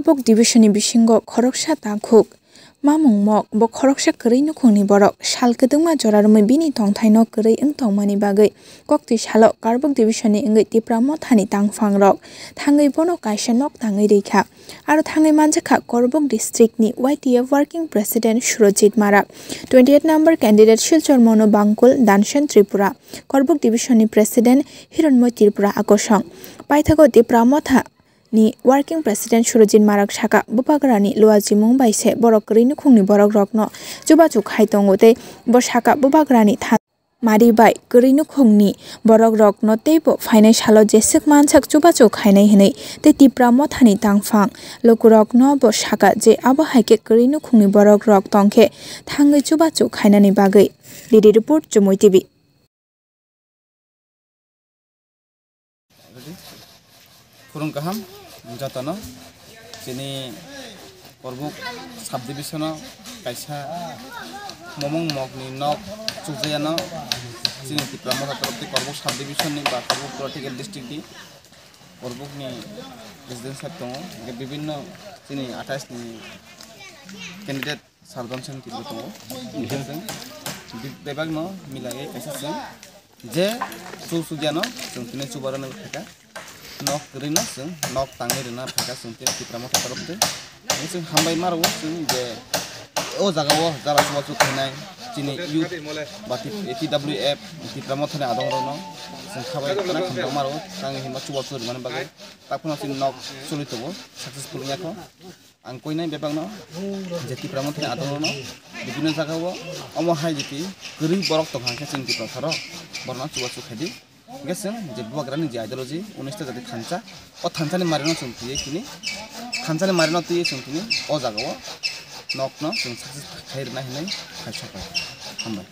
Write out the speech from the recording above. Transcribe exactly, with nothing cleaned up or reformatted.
Korbuk division ni bisingo khoroksa takhuk Mamung Mok, bo khoroksa kwrwi nukhungni borok. Sal kwdwkma jora romwi bini tongthaino kwrwi wng tongmani bagwi koktwi salo Korbuk division ni wngwi Tipra Mothani tangphangrok thangwi bono kaisa nok tangwi rwkha. Aro thangwi manjakha Korbuk district ni Y T F working president Surojit Marak, twenty eight number candidate Silchar Monu Bangkul, Dansen Tripura, Korbuk division ni president Hironmoi Tripura Akosong. Paithago Tipra Motha ni working president Surojit Marak saka, bubagrani luajimung bai se borok kwrwi nukhungni borokrokno chubachu khai tongo tei bo saka, bubagrani than mari bai kwrwi nukhungni borokrokno teibo phainai salo jeswk mansak chubachu khainai hwnwi tei Tipra Mothani tangphang lukurokno bo saka je abo hai khe kwrwi nukhungni borokrok tongkhe thangwi chubachu khainani bagwi. Didi report, Chumui T V. Khurung kaham jotono. Chini Korbuk subdivision o kaisa Mamung Mokni nok chukjayano chini Tipra Motha torof tei Korbuk subdivision ni ba Korbuk political district ni Korbuk ni resident side tongo, hingke bibinno chini athais ni candidate Sar Dansen Tripura tongo. Chwng be-, bebakno milaiwi kaisa chwng je su sugiyano chwng tini chuba rwna phaikha. Nok kwrwino chwng nok tangwi rwna phaikha chwng tini Tipra Motha torof twi. Tini chwng hambai ma rwo chwng je o jaga o jara chubachu khainai chini youth ba T-, T W F Tipra Mothani adongrokno chwng khabai khana hambai ma rwo tangwi hinba chubachu rwmani bagwi. Takhwno chini nok choli tongo, successful wngya kho. Ang koinai bebakno je Tipra Mothani adongrokno bibinno jagao omo hai jiti kwrwi borok tongkha hwnkhe chini Tipra Motharo borokno chubachu khaidi. Hwnkhe chwng je bubagrani je ideology, unis ta jati thansa, o thansani marino chwng twiwi tini thansani marino twiwi chwng tini o jagao nokno chwng success khai rwna hinwi khai sopai. Hambai.